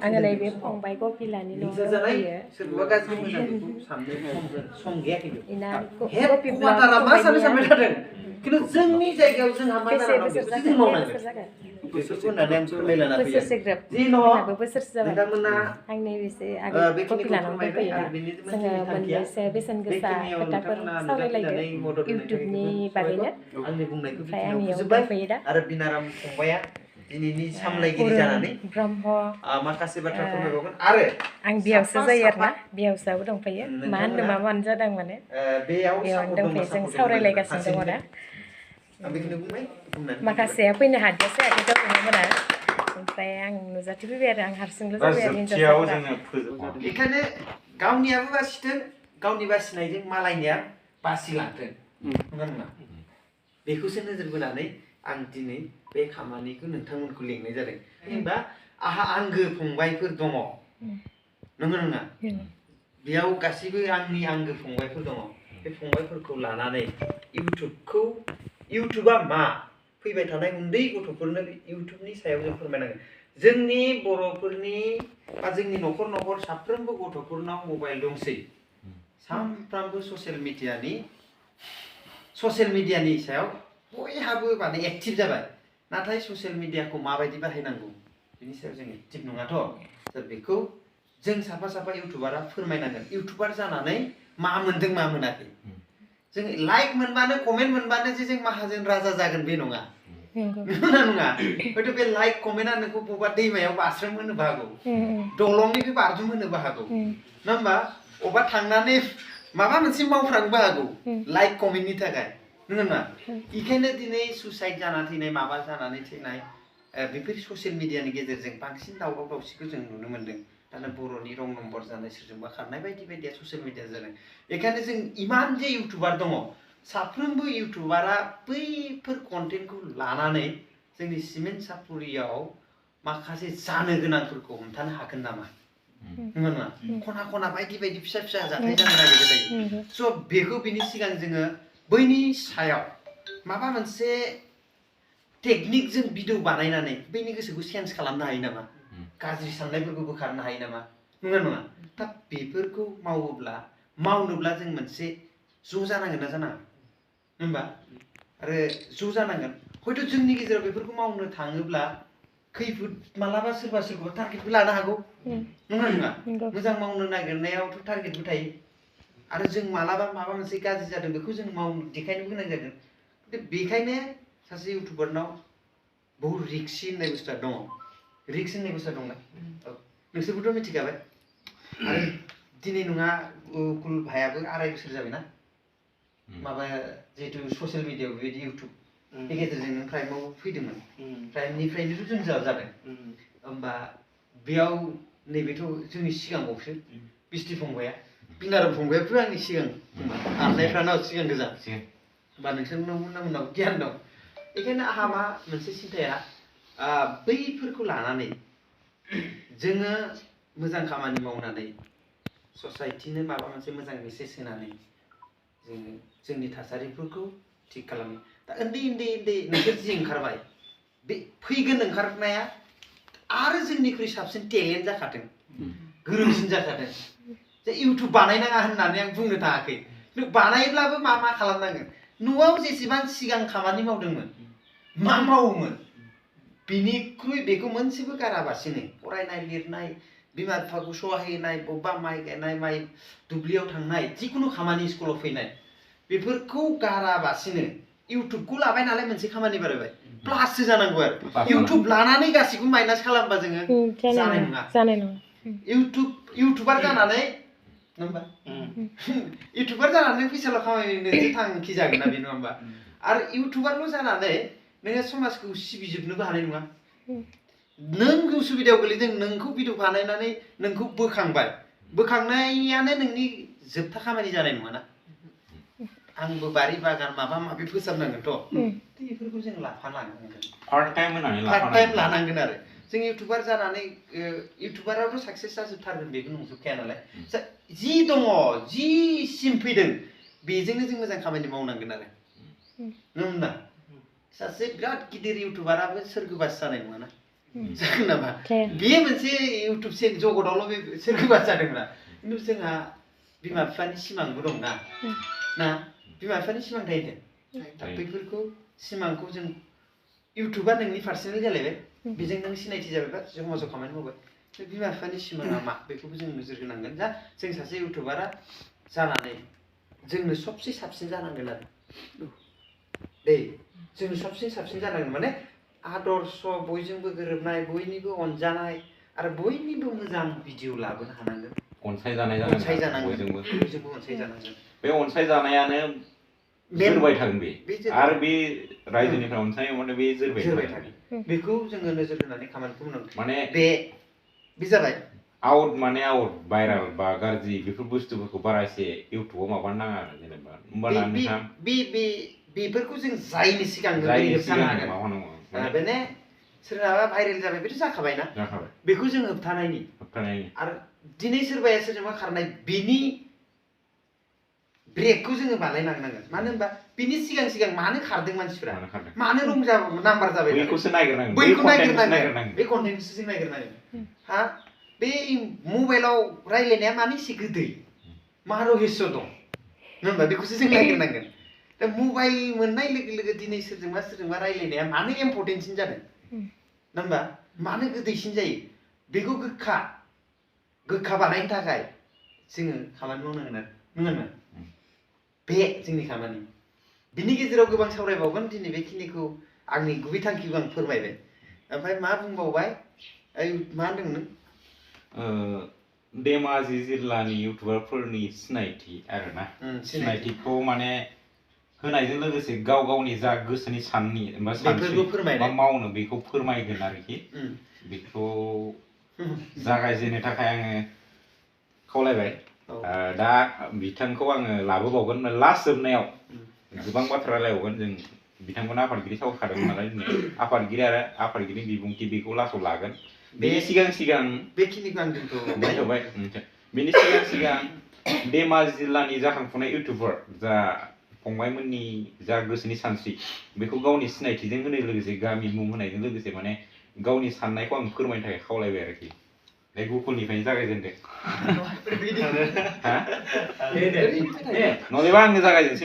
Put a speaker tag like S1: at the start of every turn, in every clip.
S1: आङो नैबे फंबाय गपिलानि न'आव दंफैयो इना गपि
S2: खिन्थु जोंनि जायगायाव जोंहा मा जानानै दं जों मावनांगोन बेफोरखौ होननानै आं फोरमायलाना फैयो जि
S1: आंनाबो बोसोरसे जाबाय
S2: नोंथांमोना
S1: आं नैबेसे आगोल गपिलानाव दंफैयो दा जोङो मोननैसो बेसेन गोसा खोथाफोर सावरायलायदो इउटुबनि बागैनो
S2: आंनि बुंनायखौ
S1: ओमफ्राय
S2: बेखिनियाव
S1: आंनियाव
S2: फोजोबबाय
S1: दंफैयो दा
S2: आरो बिनाराम फंबाया दिनैनि सामलायगिरि जानानै
S1: ब्रह्म
S2: माखासे बाथ्रा फोरमायबावगोन आरो
S1: आं बिहावसो जायो आरोना बिहावसाबो दंफैयो मा होननो मा मानो जादों माने बेयावनो दंफैयो जों सावरायलायगासिनो दङ दा माखासेया फैनो हादियासै आगोलमोना ओमफ्राय आं नुजाथिफैबाय आरो आं हारसिंल' जाबाय आरो हिनजावसाफोरा
S2: बेखायनो गावनियाबो बासिथों गावनि बासिनायजों मालायनिया बासिलांथों नङा नङा बेखौसो नोजोर बोनानै आं दिनै बे खामानिखौ नोंथांमोनखौ लिंनाय जादों होनबा आहा आंगो फंबायफोर दङ नंगौ नङा बेयाव गासैबो आंनि आंगो फंबायफोर दङ बे फंबायफोरखौ लानानै इउटुबा मा फैबाय थानाय उन्दै गथ'फोरनो इउटुबनि सायाव जों फोरमायनांगोन जोंनि बर'फोरनि बा जोंनि न'खर न'खर साफ्रोमबो गथ'फोरनाव मबाइल दंसै सानफ्रामबो ससियेल मिडियानि सायाव बयहाबो माने एक्टिभ जाबाय नाथाय ससियेल मिडियाखौ माबायदि बाहायनांगौ बिनि सायाव जों एक्टिभ नङाथ' बेखौ जों साफा साफा इउटुबारा फोरमायनांगोन इउटुबार जानानै मा मोनदों मा मोनाखै जों लाइक मोनबानो कमेन्ट मोनबानो जे जों माहाजोन राजा जागोन बे नङा नङा हयथ' बे लाइक कमेन्टआ नोंखौ बबेबा दैमायाव बाज्रुम होनोबो हागौ दलंनिफ्राय बाज्रुम होनोबो हागौ नङा होमबा अबेबा थांनानै माबा मोनसे मावफ्रांबो हागौ लाइक कमेन्टनि थाखाय नङा नङा बेखायनो दिनै सुइसाइड जानानै थैनाय माबा जानानै थैनाय बेफोर ससियेल मिडियानि गेजेरजों बांसिन दावराव दावसिखौ जों नुनो मोन्दों दाना बर'नि रं नम्बर जानाय सोरजोंबा खारनाय बायदि बायदिया ससियेल मिडिया जादों बेखायनो जों इमान जे इउटुबार दङ साफ्रोमबो इउटुबारा बैफोर कन्टेन्टखौ लानानै जोंनि सिमेन्ट सापुरियाव माखासे जानो गोनांफोरखौ हमथानो हागोन नामा नङा नङा खना खना बायदि बायदि फिसा फिसा जाथाय जानो नागिरबाय थायो स' बेखौ बिनि सिगां जोङो बैनि सायाव माबा मोनसे टेकनिकजों भिडिअ बानायनानै बैनि गोसोखौ चेन्ज खालामनो हायो नामा गाज्रि साननायफोरखौ बोखारनो हायो नामा नङा नङा दा बेफोरखौ मावनोब्ला जों मोनसे ज' जानांगोन ना जानाङा होनबा आरो ज' जानांगोन हयथ' जोंनि गेजेराव बेफोरखौ मावनो थाङोब्ला खैफोद मालाबा सोरबा टारगेटबो लानो हागौ नङा नङा मोजां मावनो नागिरनायावथ' टारगेटबो थायो आरो जों मालाबा माबा मोनसे गाज्रि जादों बेखौ जों देखायनोबो गोनां जागोन बेखायनो सासे इउटुबारनाव बहुद रिक्सि होननाय बुस्थुआ दङ रिक्स होननाय बुस्थुआ दंना नोंसोरबोथ' मिथिखाबाय आरो दिनै नङा कुल भाइयाबो 2.5 बोसोर जाबायना माबा जिहेतु ससियेल मिडियायाव बेबायदि इउटुब नि गेजेरजों नों प्राइमाव फैदोंमोन प्राइमनिफ्रायनोथ' जों जादों होमबा बेयाव नैबेथ' जोंनि सिगाङावसो बिस्टि फंबाया बिनाराम फंबायाबो आंनि सिगां आरनायफ्रानो सिगां गोजा होमबा नोंसोरनाव गियान दं बेखायनो आंहा मा मोनसे सिन्थाया बैफोरखौ लानानै जोङो मोजां खामानि मावनानै ससाइटिनो माबा मोनसे मोजां मेसेज होनानै जोङो जोंनि थासारिफोरखौ थिग खालामो दा उन्दै नोंसोर जि ओंखारबाय बे फैगोन ओंखारनाया आरो जोंनिख्रुइ साबसिन टेलेन्ट जाखादों गोरोंसिन जाखादों जे इउटुब बानायनाङा होननानै आं बुंनो थाङाखै बानायब्लाबो मा खालामनांगोन न'आव जेसेबां सिगां खामानि मावदोंमोन मा मावोमोन बिनिख्रुइ बेखौ मोनसेबो गाराबासिनो फरायनाय लिरनाय बिमा बिफाखौ सहाय होनाय बबेबा माइ गायनाय माइ दुब्लियाव थांनाय जिखुनु खामानि स्कुलाव फैनाय बेफोरखौ गाराबासिनो इउटुबखौ लाबाय नालाय मोनसे खामानि बारायबाय प्लाससो जानांगौ आरो इउटुब लानानै गासिखौबो माइनास खालामबा जोङो जानाय नङा इउटुबार जानानै नङा इउटुबार जानानै फैसाल' खामायनोसो थांखि जागोन ना बे नङा होमबा आरो इउटुबारल' जानानै नोङो समाजखौ सिबिजोबनोबो हानाय नङा नों उसुबिदायाव गोलैदों नोंखौ भिडिअ बानायनानै नोंखौ बोखांनायानो नोंनि जोबथा खामानि जानाय नङाना आंबो बारि बागान माबा माबि फोसाबनांगोनथ' बेफोरखौ जों लाफानांगोन
S3: पार्ट टाइम
S2: लानांगोन आरो जों इउटुबार जानानै इउटुबारावथ' साक्सेस जाजोबथारगोन बेबो नंजोबखाया नालाय जि दङ जिसिम फैदों बेजोंनो जों मोजां खामानि मावनांगोन आरो नङा सासे बिराद गिदिर इउटुबाराबो सोरगोबास जानाय नङा ना जागोन नामा बेयो मोनसे इउटुब जगतावल' बे सोरगोबास जादोंना खिन्थु जोंहा बिमा बिफानि सिमांबो दं ना बिमा बिफानि सिमां थायो दा बेफोरखौ सिमांखौ जों इउटुबा नोंनि पार्सनेल जालायबाय बेजों नों सिनायथि जाबायबा समाजाव खामानि मावबाय बिमा बिफानि सिमाङा मा बेखौबो जों नोजोर होनांगोन दा जों सासे इउटुबारा जानानै जोंनो सबसे साबसिन जानांगोन आरो दे जोंनो सबसे साबसिन जानांगोन माने आदर्श बयजोंबो गोरोबनाय बयनिबो अनजानाय आरो बयनिबो मोजां भिडिअ लाबोनो हानांगोन अनसायजानांगोन बयजोंबो अनसायजानांगोन
S3: बे अनसायजानायानो जोरबाय थागोन बे आरो बे रायजोनिफ्राय अनसायनाय माने बे जोरबाय थागोन
S2: बेखौ जोङो नोजोर होनानै खामानिखौ मावनांगोन
S3: माने
S2: बे जाबाय
S3: आउट माने आउट भाइराल बा गाज्रि बेफोर बुस्थुफोरखौ बारा एसे इउटुबाव माबानो नाङा आरो जेनेबा होमबाना नोंहा
S2: बेफोरखौ जों जायनि सिगां होबथानो हागोन बेने सोरहाबा भाइरेल जाबाय बेथ' जाखाबायना बेखौ जों होबथानायनि आरो दिनै सोरबाया सोरजोंबा खारनाय बिनि ब्रेकखौ जोङो बानायलांनांगोन मानो होनबा बिनि सिगां मानो खारदों मानसिफ्रा मानो रं नाम्बार जाबाय
S3: बैखौसो नागिरनांगोन
S2: बैखौ नागिरनांगोन बे कन्टेन्टखौसो जों नागिरनांगोन हा बे मबाइलाव रायलायनाया मानो एसे गोदै मा रहस्य दं नङा होनबा बेखौसो जों नागिरनांगोन दा मबाइल मोननाय लोगो लोगो दिनै सोरजोंबा रायलायनाया मानो इम्परटेन्टसिन जादों नङा होनबा मानो गोदैसिन जायो बेखौ गोखा बानायनो थाखाय जोङो खामानि मावनांगोन आरो नङा होनबा बे जोंनि खामानि बिनि गेजेराव गोबां सावरायबावगोन दिनै बेखिनिखौ आंनि गुबै थांखिखौ आं फोरमायबाय ओमफ्राय मा बुंबावबाय मा होनदोंमोन
S3: धेमाजि जिल्लानि इउटुबारफोरनि सिनायथि आरोना सिनायथिखौ माने होनायजों लोगोसे गाव गावनि जा गोसोनि साननि बा सानस्रि बा मावनो बेखौ फोरमायगोन आरोखि बेखौ जागायजेननो थाखाय आङो खावलायबाय दा बिथांखौ आङो लाबोबावगोन लास्ट जोबनायाव गोबां बाथ्रा रायलायबावगोन जों बिथांखौनो आफादगिरि सावरायखादोंमोन नालाय दिनै आफादगिरि आरो आफादगिरि बिबुंथि बेखौ लास्टआव लागोन बेनि सिगां
S2: बेखिनिखौ आं
S3: दोनथ'बाय बेनि सिगां धेमाजि जिल्लानि जाखांफुनाय इउटुबार जा फंबायमोननि जा गोसोनि सानस्रि बेखौ गावनि सिनायथिजों होनाय लोगोसे गामि मुं होनायजों लोगोसे माने गावनि साननायखौ आं फोरमायनो थाखाय खावलायबाय आरोखि बे गुकुलनिफ्रायनो जागायजेनदो नलेबा आंनो जागायजेनसै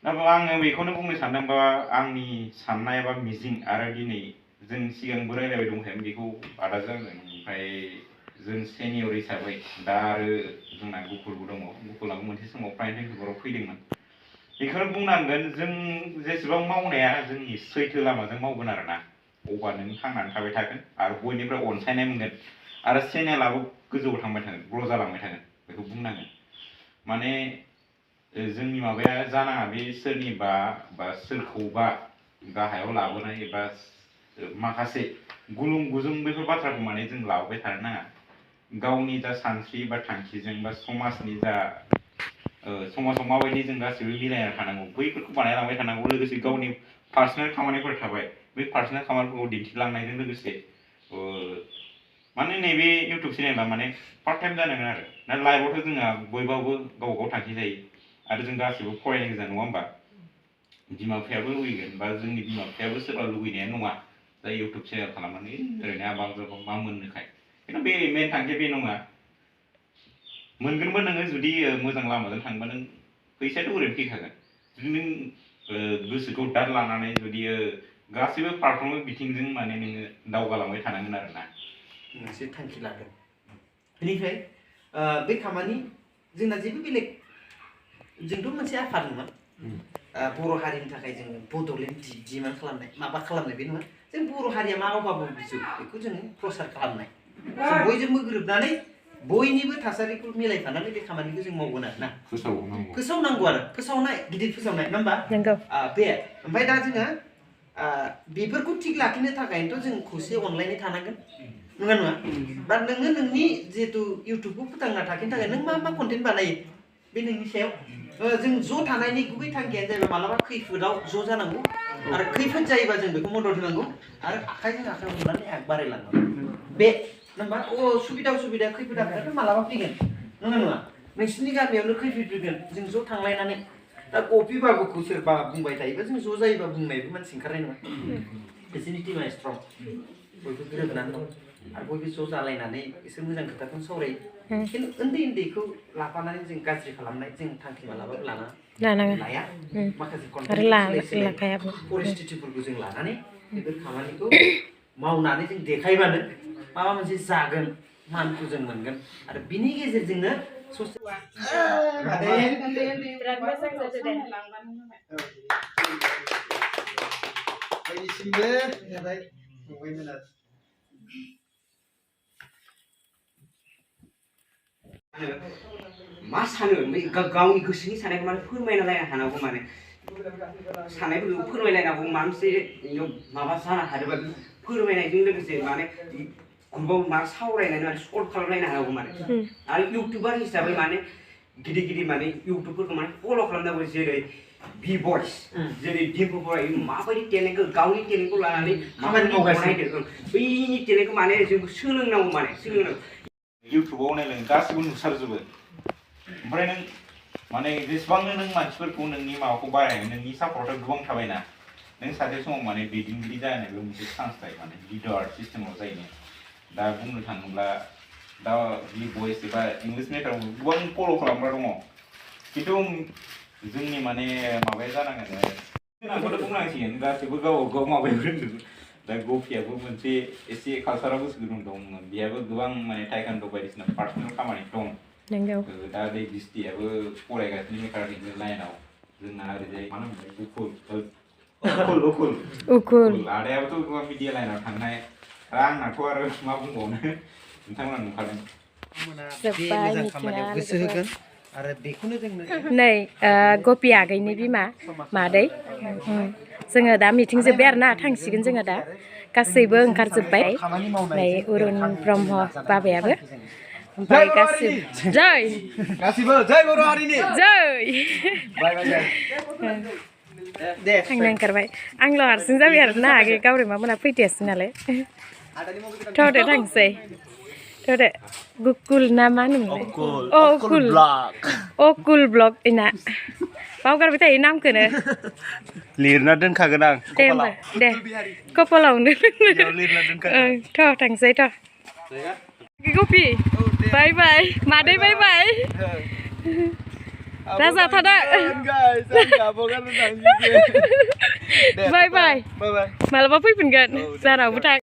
S3: आङो बेखौनो बुंनो सानदों बा आंनि साननाय बा मिजिं आरो दिनै जों सिगांबो रायलायबाय दंखायोमोन बेखौ आदाजों ओमफ्राय जों सेनियर हिसाबै दा आरो जोंना गुकुलबो दङ गुकुलाबो मोनसे समाव प्राइम टाइमफोराव फैदोंमोन बेखौनो बुंनांगोन जों जेसेबां मावनाया जोंनि सैथो लामाजों मावगोन आरोना अब्ला नों थांनानै थाबाय थागोन आरो बयनिफ्राय अनसायनाय मोनगोन आरो चेनेलाबो गोजौआव थांबाय थागोन ग्र' जालांबाय थागोन बेखौ बुंनांगोन माने जोंनि माबाया जानाङा बे सोरनिबा बा सोरखौबा गाहायाव लाबोनाय एबा माखासे गुलुं गुजुं बेफोर बाथ्राखौ माने जों लाबोबाय थानो नाङा गावनि जा सानस्रि बा थांखिजों बा समाजनि जा समाजाव माबायदि जों गासिबो मिलायना थानांगौ बैफोरखौ बानायलांबाय थानांगौ लोगोसे गावनि पार्सनेल खामानिफोर थाबाय बे पार्सनेल खामानिफोरखौ दिन्थिलांनायजों लोगोसे माने नैबे इउटुब चेनेला माने पार्ट टाइम जानांगोन आरो दा लाइफआवथ' जोंहा बयबाबो गावबागाव थांखि जायो आरो जों गासिबो फरायनो गोजा नङा होमबा बिमा बिफायाबो लुगैगोन बा जोंनि बिमा बिफायाबो सोरबा लुगैनाया नङा दा इउटुब चेनेल खालामनानै ओरैनो आबां जाबां मा मोननोखाय खिन्थु बे मेन थांखिया बे नङा मोनगोनबो नोङो जुदि मोजां लामाजों थांबा नों फैसायाथ' ओरैनो फैखागोन जुदि नों गोसोखौ दाद लानानै जुदि गासैबो फारफ्रोमबो बिथिंजों माने नोङो दावगालांबाय थानांगोन आरोना
S2: मोनसे थांखि लागोन बेनिफ्राय बे खामानि जोंना जेबो बेलेग जोंथ' मोनसे आफाद नङा बर' हारिनि थाखाय जों बड'लेण्ड डिमान्ड खालामनाय माबा खालामनाय बे नङा जों बर' हारिया मा अभाब बुजियो बेखौ जोङो प्रसार खालामनाय जों बयजोंबो गोरोबनानै बयनिबो थासारिखौ मिलायफानानै बे खामानिखौ जों मावगोन आरोना फोसावनांगौ आरो फोसावनाय गिदिर फोसावनाय नङा होमबा बे ओमफ्राय दा जोङो बेफोरखौ थिग लाखिनो थाखायनोथ' जों खौसे अनलायनाय थानांगोन नङा बा नोङो नोंनि जिहेतु इउटुबखौ फोथांना थाखिनो थाखाय नों मा कन्टेन्ट बानायो बे नोंनि सायाव जों ज' थानायनि गुबै थांखियानो जाहैबाय मालाबा खैफोदाव ज' जानांगौ आरो खैफोद जायोबा जों बेखौ मदद होनांगौ आरो आखाइजों आखाइ हमनानै बारायलांनांगौ बे नङा सुबिदा खैफोद आफोदाथ' मालाबा फैगोन नङा नोंसिनि गामियावनो खैफोद फैगोन जों ज' थांलायनानै दा कफि बाबुखौ सोरबा बुंबाय थायोबा जों ज' जायोबा बुंनायबो मानसि ओंखारनाय नङा बिसोरनि टीमा स्ट्रं बयबो गोरोबनानै दं आरो बयबो ज' जालायनानै एसे मोजां खोथाखौनो सावरायो खिन्थु उन्दैखौ लाफानानै जों गाज्रि खालामनाय जों थांखि मालाबाबो लाया माखासे परिस्थितिफोरखौ जों लानानै बेफोर खामानिखौ मावनानै जों देखायबानो माबा मोनसे जागोन मानखौ जों मोनगोन आरो बिनि गेजेरजोंनो
S4: मा सानो गावनि गोसोनि साननायखौ माने फोरमायलायनो हानांगौ माने साननायफोरखौ फोरमायलायनांगौ माबा मोनसे माबा जानो हादोंबा फोरमायनायजों लोगोसे माने ग्रुपाव मा सावरायनानै माने सल्भ खालामलायनो हानांगौ माने आरो इउटुबार हिसाबै माने गिदिर माने इउटुबफोरखौ माने फल' खालामनांगौ जेरै बि भइस जेरै दिम्पुफोरा माबायदि टेलेन्टखौ गावनि टेलेन्टखौ लानानै खामानि मावगासिनो बैनि टेलेन्टखौ माने जों सोलोंनांगौ
S3: इउटुबाव नायलाय गासिबो नुसारजोबो ओमफ्राय नों माने जेसेबांनो नों मानसिफोरखौ नोंनि माबाखौ बारायनो नोंनि सापर्टआ गोबां थाबायना नों सासे समाव माने दैदेनगिरि जानायबो मोनसे चान्स थायो माने लिडार सिस्टेमाव जायनो दा बुंनो थाङोब्ला दा बि भइस एबा इंलिश मेटाराव गोबां फल' खालामग्रा दङ खिन्थु जोंनि माने माबाया जानांगोन आंखौथ' बुंनांसिगोन गासैबो गाव माबायाव रोंदों दा गफियाबो मोनसे एसे कालसाराव गोसो गुदुं दंमोन बेहाबो गोबां माने टाइकान्ड' बायदिसिना पार्सनेल खामानि दं दा दै डिस्टियाबो फरायगासिनो मेकानिकेल लाइनाव जोंना ओरैजाय मा होनो उकुल आदायाबोथ' गोबां मिडिया लाइनाव थांनाय आंनाथ' आरो मा बुंबावनो नोंथांमोना नुखादों
S2: गोसो होगोन आरो बेखौनो जोंनो
S1: नै गपि आगैनि बिमा मादै जोङो दा मिटिं जोब्बाय आरोना थांसिगोन जोङो दा गासैबो ओंखारजोब्बाय नै अरुण ब्रह्म बाबायाबो ओमफ्राय गासिबो जय बर' हारिनि जय थांनो ओंखारबाय आंल' हारसिं जाबाय आरोना आगै गावरेमा मोना फैदियासै नालाय थ' दे थांसै थ' दे गुकुल ना मा होनोमोनलाय अकुल ब्लग इना बावगारबाय थायो नामखौनो
S5: लिरना दोनखागोन आं
S1: दे होमबा दे कपालावनो थ' थांसै थ' गपि बाय बाय मादै बाय बाय राजा थादा बाय बाय मालाबा फैफिनगोन जारावबो थां